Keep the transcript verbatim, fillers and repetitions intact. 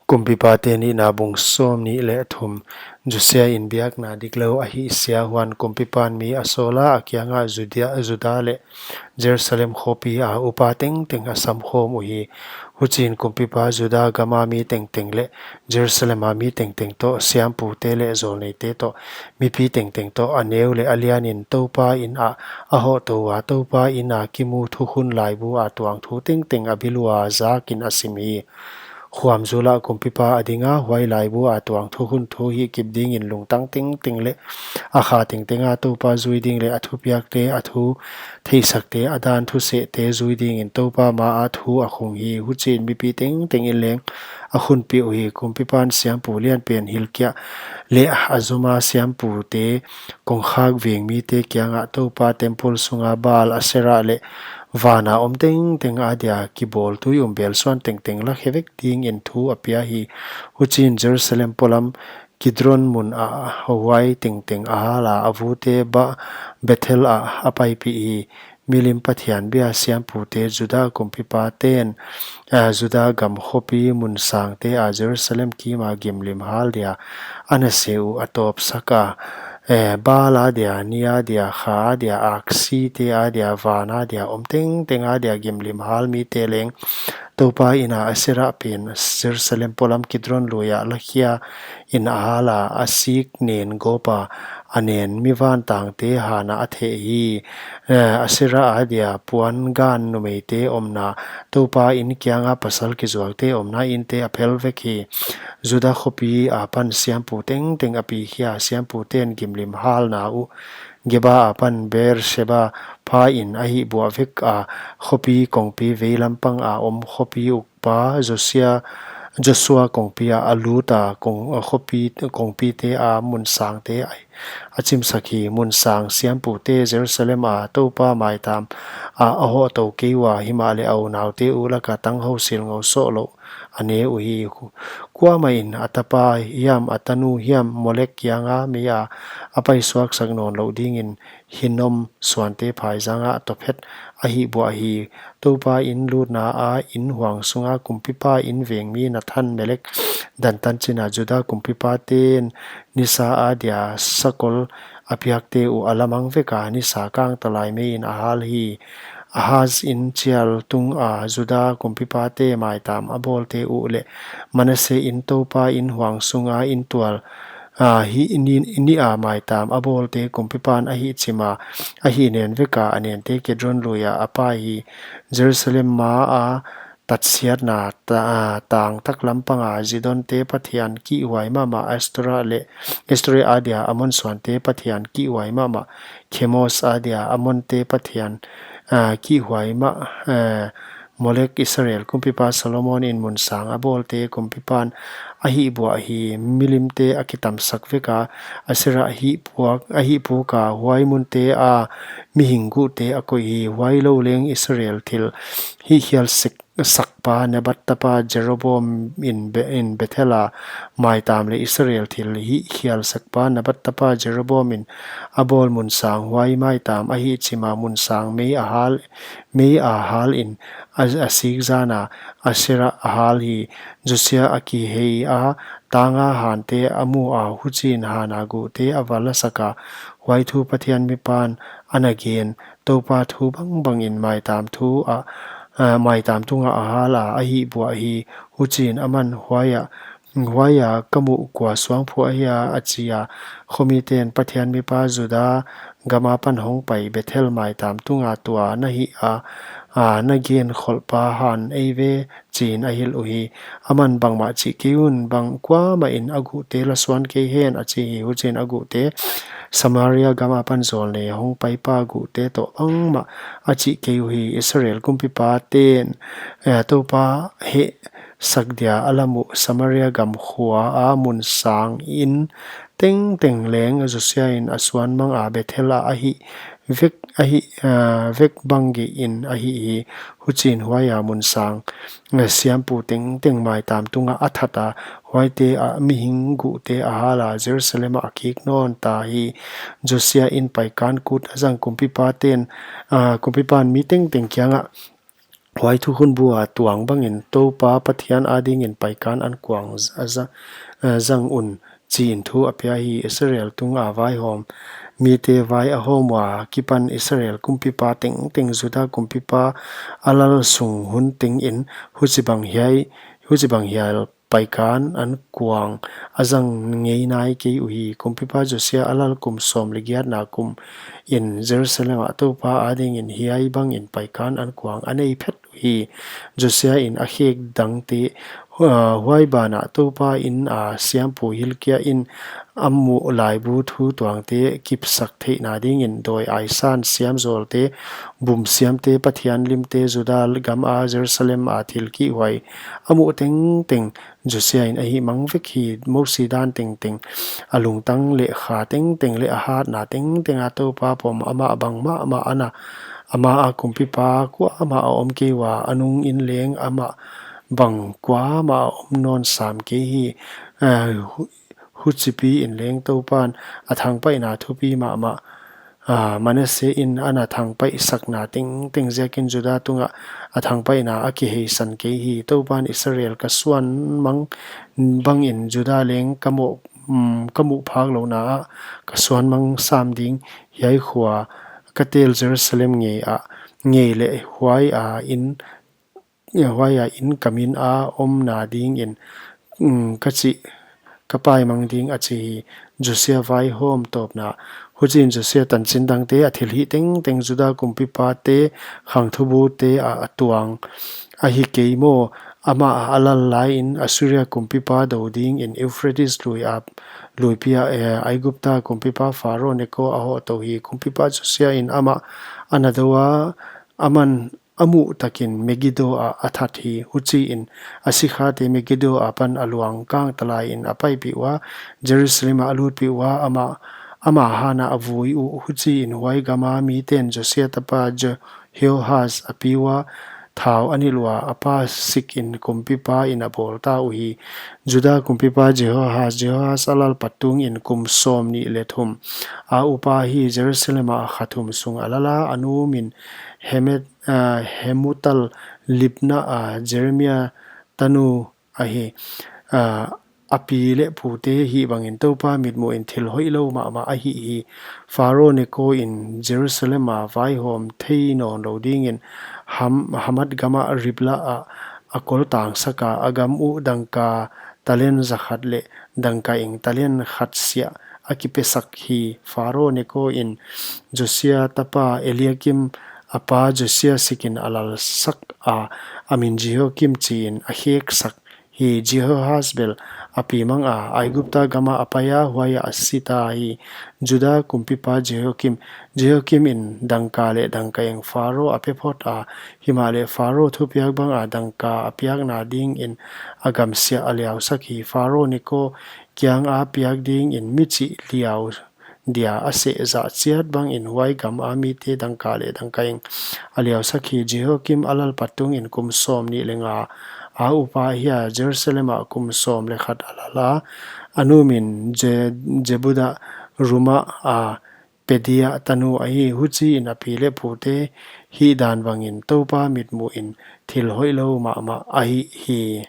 Kumpipate Nihna bung sawmnih leh thum. Josia in biakna diklou a hihsia, huan kumpipan mi a sawla, a kianga Judia, Juda leh Jerusalem khopia upa tengteng a samkhawm uhi. Huchiin kumpipa Juda gama mi tengteng leh Jerusalema mi tengteng toh, siampute leh jawlneite toh, mipi tengteng toh, a neu leh a lianin Toupa inah a hohtou ua, Toupa ina kimu thukhun laibua tuang thu tengteng a bil ua, jakin a sim hi. Khuamjula kumpipa a dinga, huai laibua tuang thukhun thu hihkip dingin lungtang tengteng leh a kha tengtenga Toupa jui ding leh a thupiakte, a thu theihsakte, a dan thusehte jui dingin Toupa maa thu a khung hi. Huchiin mipi tengtengin leng a khunpih uhi. Kumpipan siampu lianpen Hilkia leh a zoma siampute, kongkhak vengmite kiangah, Toupa temple sunga Baal, Asera leh vana om tengteng adia kibawl tui um belsuan tengteng lakhe vek dingin thu a pia hi. Huchiin Jerusalem polam Kidron mun ah huai tengteng a hala, a vute Ba-, Bethel ah a paipih hi. Milim Pathian bia siampute, Juda kumpipaten, eh, Juda gam khopi mun sangte a Jerusalem kima gimlim hal dia a nase uh a tawpsak a, eh, Baal adia, ni adia, kha adia, aksite adia, van adia, om tengteng adia gimlim hal mite leng, Toupa ina Asera pen Jerusalem polam Kidron luia lakhia in a hala, a sik nen gawpa, a nen mi vantangte hana a theh hi. Eh, Asera adia puan gan numeite omna, Toupa in kianga pasal kizuakte omna inte a phel vek hi. Juda khopi apan siampu tengteng a pikhia, siamputen gimlim halna uh Geba apan Beersheba phain a hihbuah vek a, khopi kongpi veilam panga om khopi ukpa Josia, Josua kongpia a luta, kong, khopi, kongpite a mun sangte a, a chimsak hi. Mun sang siampute Jerusalema Toupa maitam a, a hohtou kei ua, himahleh a unaute uh laka tanghou silngou soh louh a ne uhi. Kuamahin a tapa hiam, a tanu hiam, Molek kianga meia a paisuaksak nawn louh dingin Hinnom suante phaizanga Tophet a hihbuah hi. Toupa in lutna a in huang sunga kumpipa in vengmi Nathan Melek dantan china Juda kumpipaten nisa adia sakol a piakte uh a lamang veka nisa kang talai meiin a hal hi. Ahaz in chial tunga Juda kumpipate maitam a bawlte uh leh Manase in Toupa in huang sunga in tual, a, hi, ni, ni a maitam a bawlte kumpipan a hihchima, a hihnen veka a nente Kidron luia a pai hi. Jerusalem maa tatsiatna ta, a, tang taklam panga Zidonte pathian kihhuai mahmah Astora leh, Astora adia Amon suante pathian kihhuai mahmah Kemos adia Amonte pathian, a, kihhuai mah, a, Molek Israel kumpipa Solomon in mun sang a bawlte kumpipan a hihbuah hi. Milimte a kitamsak veka Asera hihpuak, a hihpuka huai munte a mihing guhte a koih hi. Huai lou leng Israel thil hihkhial sek, sakpa Nebat tapa Jeroboam in, Be, in Bethela maitam leh Israel thil hihkhial sakpa Nebat tapa Jeroboam in a bawl mun sang huai maitam a hihchima mun sang mei a hal, mei a hal in a, a sik zana Asera a hal hi. Josia a kihei a, tanga hante a mu a, huchiin hana guhte a val a saka, huai thu Pathian mipan a na gen, Toupa thu bangbangin maitam thu a, a, maitam tunga a hala, a hihbuah hi. Huchiin aman huaia, huaia ka muh kua suangphuah hia, a chi a. Khomiten Pathian mipa Juda gama pan hongpai Bethel maitam tunga tua na hih a, a, na gen kholhpa han ei ve, chiin a hilh uhi. Aman bangmah chih kei un, bang kuamahin a guhte la suan kei hen, a chi hi. Huchiin a guhte, Samaria gama pan jawlnei hongpaipa guhte toh bangmah a chih kei uhi. Israel kumpipaten, eh, Toupa hehsak dia a lam uh Samaria gam khua a mun sang in tengteng leng Josia in a suan manga Bethel a a hih vek, a hih, a, vek bang geihin a hih hi. Huchiin huaia mun sang, a, siampu tengteng maitam tunga a that a, huaite a mihing guhte a hala, Jerusalem ah a kik nawn ta hi. Josia in paikan kut a zang kumpipaten, a, kumpipan mi tengteng kiangah huai thukhun bu a tuang bangin Toupa Pathian adingin paikan ankuang a za-, eh, zang un, chiin thu a pia hi. Israel tunga vaihawm mite vai a hawm ua kipan Israel kumpipa tengteng Juda kumpipa a lal sung hun tengin huchibang hiai, huchibang hial paikan ankuang a zang ngei nai kei uhi. Kumpipa Josia a lal kum sawm leh giatna kumin Jerusalem ah Toupa adingin hiai bangin paikan ankuang a nei phet uhi. Josia in a khek dangte, ah, huai banah Toupa in a siampu Hilkia in a muh laibu thu tuangte kipsak theihna dingin dawi aisan siam zawlte, bum siamte, Pathian limte, Juda gama Jerusalem a thil kihhuai a muh tengteng Josia in a hihmang vek hi. Mosi dan tengteng, a lungtang leh kha tengteng leh a hatna tengteng a Toupa pom amah bang mahmah ana, ama a kumpipa kuamah a om kei ua, a nungin leng amah bang kuamah a om nawn sam kei hi. Eh, hu-, huchipi in leng Toupan a thangpaihna thupi mahmah, ah, Manasse in ana thangpaihsakna tengteng ziakin Juda tungah a thangpaihna a kiheisan kei hi. Toupan Israel ka suan mang bangin Juda leng ka muh, um, ka muh phak louhna ah ka suan mang sam ding, hiai khua ka tel Jerusalem ngei ah, ngei leh huai a in, huai a in ka min a omna dingin, um, ka chih ka paimang ding, a chi hi. Josia vaihawm tawpna. Huchiin Josia tanchin dangte, a thilhih tengteng, Juda kumpipate khangthubute ah a tuang ahi kei maw? Amah a lal laiin Assuria kumpipa dou dingin Euphrates lui a, luipi ah, eh, Aigupta kumpipa Pharaoh Neko a hoh tou hi. Kumpipa Josia in amah ana dou a, aman a muh takin Megiddo ah a that hi. Huchiin a sikhate Megiddo apan a luang kang talaiin a paipih ua, Jerusalem ah a lutpih ua, ama, ama hanah a vui uh. Huchiin huai gama miten Josia tapa Je-, Jehoahaz a pi ua, thau a nilh ua, a pa sikin kumpipa in a bawl ta uhi. Juda kumpipa Jehoahaz, Jehoahaz a lalpat tungin kum sawmnih leh thum a upa hi. Jerusalem ah kha thum sung a lal a, a nu min Hemet-, ah, Hemutal, Libna a Jeremia tanu ahi. Ah, a pi leh pute hih bangin Toupa mitmuhin thil hoihlou mahmah a hih hi. Pharaoh Neko in Jerusalem a vaihawm thei nawnlou dingin Ham-, Hamat gama Ribla ah a koltangsak a, a gam uh dangka talent za khat leh dangka eng talent khat siah a kipesak hi. Pharaoh Neko in Josia tapa Eliakim a pa Josia sikin a lalsak a, a min Jehoiakim chiin a kheksak hi. Jehoahaz bel a pi manga Aigupta gama a pai a, huaiah a si ta hi. Juda kumpipa Jehoiakim, Jehoiakim in dangka leh dangka eng Pharaoh a pe phot a, himahleh Pharaoh thupiak banga dangka a piakna dingin a gam siah a liausak hi. Pharaoh Neko kianga piak dingin mi chih liau dia a seh zah chiat bangin huai gama mite dangka leh dangka eng a liausak hi. Jehoiakim a lalpat tungin kum sawmnih leh nga a upa hi a, Jerusalem ah kum sawm leh khat a lal a, a nu min Je-, Jebuda, Ruma a Pedaia tanu ahi. Huchiin a pi leh pute hihdan bangin Toupa mitmuhin thil hoihlou mahmah a hih hi.